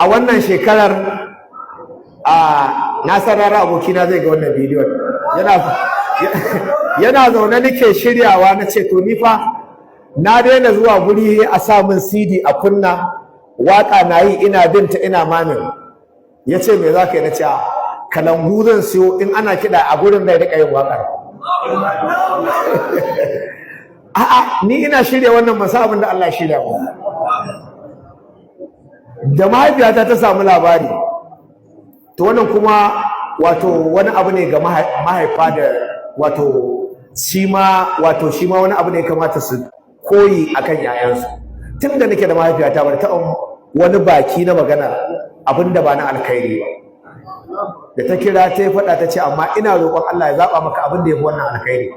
A wannan shekarar a na san rara abokina zai ga wannan bidiyon. Yana zaune nake shiryawa, na ce to ni fa na daina zuwa guri a sa min CD a kunna waka na yi ina binta ina mamin. Ya ce, "Me za ka yi?" Na ce, "Kalangu zan siyo, in ana kiɗa a gurin zai riƙa yin waƙar." A'a, ni ina shirya wannan masa abin da Allah ya shirya mu. Da mahaifiyata ta samu labari, to wannan kuma wato wani abu ne ga mahaifa da wato shi ma wani abu ne kamata su koyi akan yayansu. Tun da nake da mahaifiyata ba taɓa wani baki na magana abin da ba na alkhairi ba. Da ta kira ta yi faɗa, ta ce, "Amma ina roƙon Allah ya zaɓa maka abin da ya fi wannan alkhairi."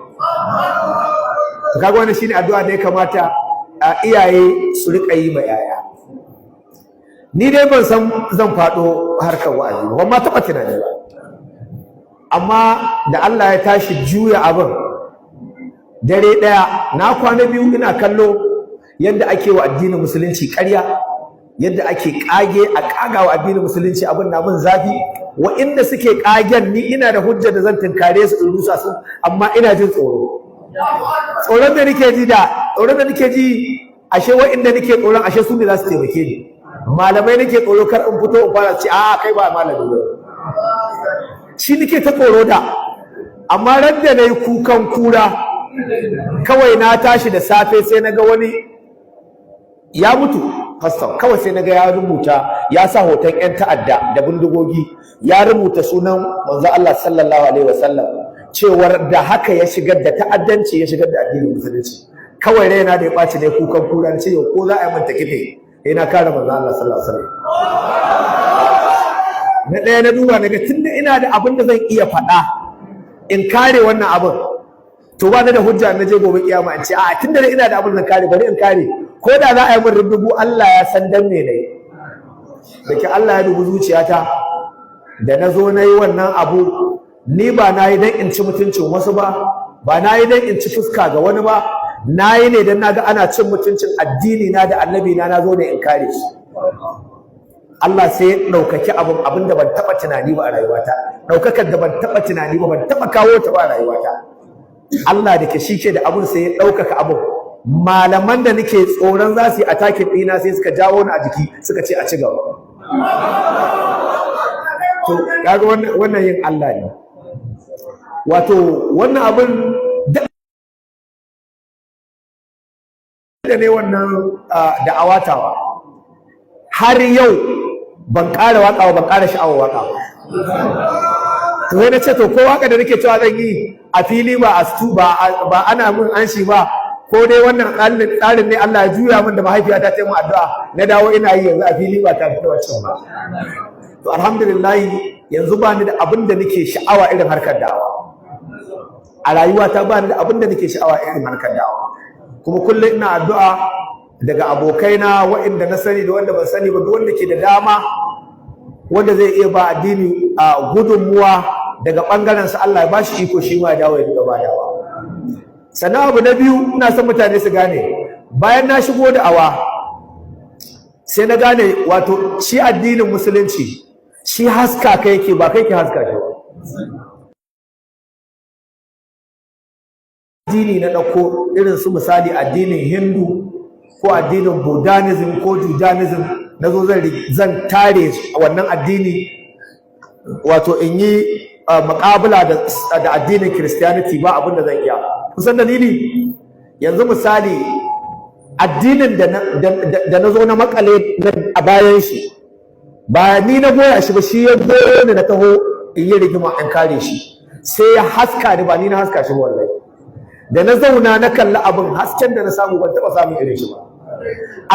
To kaga wannan shine addu'a da ya kamata a iyaye su riƙa yi ma yaya. Ni dai ban san zan faɗo harkar wa'azi ba, ban ma taɓa tunani ba. Amma da Allah ya tashi juya abin dare ɗaya, na kwana biyu ina kallo yadda ake wa addinin Musulunci ƙarya, yadda ake ƙage a ƙaga wa addinin Musulunci. Abin na mun zafi. Wa inda suke ƙagen, ni ina da hujjar da zan tunkare su in rusa su, amma ina jin tsoro. Tsoron da nake ji da tsoron da nake ji, ashe wa'inda nake tsoron ashe su ne za su taimake ni. Malamai nake tsoro, kar in fito in fara ce, "A, kai ba malami ba." Shi nake ta tsoro da. Amma ran da nayi kukan kura, kawai na tashi da safe sai na ga wani ya mutu, pastor. Kawai sai na ga ya rubuta, ya sa hoton yan ta'adda da bindigogi, ya rubuta sunan Manzo Allah sallallahu alaihi wasallam, cewar da haka ya shigar da ta'addanci, ya shigar da addinin Musulunci. Kawai raina da ya ɓaci ne kukan kura, ce yau ko za a yi manta kife, sai na kare Manzo Allah sallallahu alaihi wasallam. Na ɗaya na duba naga tunda ina da abin da zan iya faɗa in kare wannan abin, to ba ni da hujja na je gobe kiyama in ce a tunda ina da abin da kare, bari in kare ko da za a yi min rubutu. Allah ya san dan me nayi. Da ke Allah ya dubi zuciyata da na zo na yi wannan abu, ni ba na yi dan in ci mutuncin wasu ba, ba na yi dan in ci fuska ga wani ba. Na yi ne dan naga ana cin mutuncin addini na da annabi na, na zo ne in kare shi. Allah sai ya ɗaukaki abin, abin da ban taɓa tunani ba a rayuwata, ɗaukakar da ban taɓa tunani ba, ban taɓa kawo ta ba a rayuwata. Allah da ke shi ke da abin, sai ya ɗaukaka abin. Malaman da nake tsoron za su yi attacking ɗina sai suka jawo ni a jiki, suka ce a ci gaba. To kaga wannan yin Allah ne. Wato wannan abin da ne wannan da'awatawa, har yau ban ƙara waƙa ba, ban ƙara sha'awar waƙa ba. To sai na ce to ko waƙa da nake cewa zan yi a fili ba a stu ba, ba ana mun anshi ba, ko dai wannan tsarin ne Allah ya juya min da mahaifiyata ta yi min addu'a, na dawo ina yi yanzu a fili ba tare da wancan ba. To alhamdulillah, yanzu ba ni da abin da nake sha'awa irin harkar da'awa a rayuwata. Ba ni da abin da nake sha'awa irin harkar da'awa. Kuma kullum ina addu'a daga abokaina, waɗanda na sani da wanda ban sani ba, duk wanda ke da dama wanda zai iya ba addini a gudunmuwa daga ɓangaren sa, Allah ya bashi iko shi ma ya dawo ya dinga badawa. Sannan abu na biyu, ina son mutane su gane, bayan na shigo da awa sai na gane wato shi addinin Musulunci shi haska kai yake, ba kai ke haska shi ba. Addini na ɗauko irin su misali addinin Hindu ko addinin Buddhism ko Judaism, na zo zan tare wannan addini, wato in yi muƙabala da addinin Christianity, ba abin da zan iya. Kusan dalili, yanzu misali addinin da na zo na makale a bayan shi, ba ni na goya shi ba, shi ya goyo ni. Na taho in yi rigima in kare shi, sai ya haska ni, ba ni na haska shi ba. Wallahi da na zauna na kalli abin, hasken da na samu ban taɓa samun irin shi ba.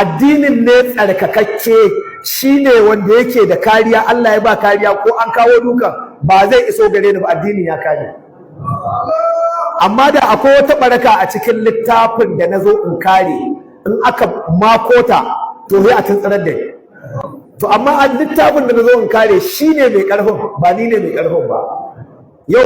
Addinin ne tsarkakakke, shine wanda yake da kariya. Allah ya ba kariya, ko an kawo dukan ba zai iso gare ni ba, addinin ya kare. Amma da akwai wata baraka a cikin littafin da na zo in kare, in aka makota to sai a tuntsarar da ni. To amma a littafin da na zo in kare shine mai karfin, ba ni ne mai karfin ba.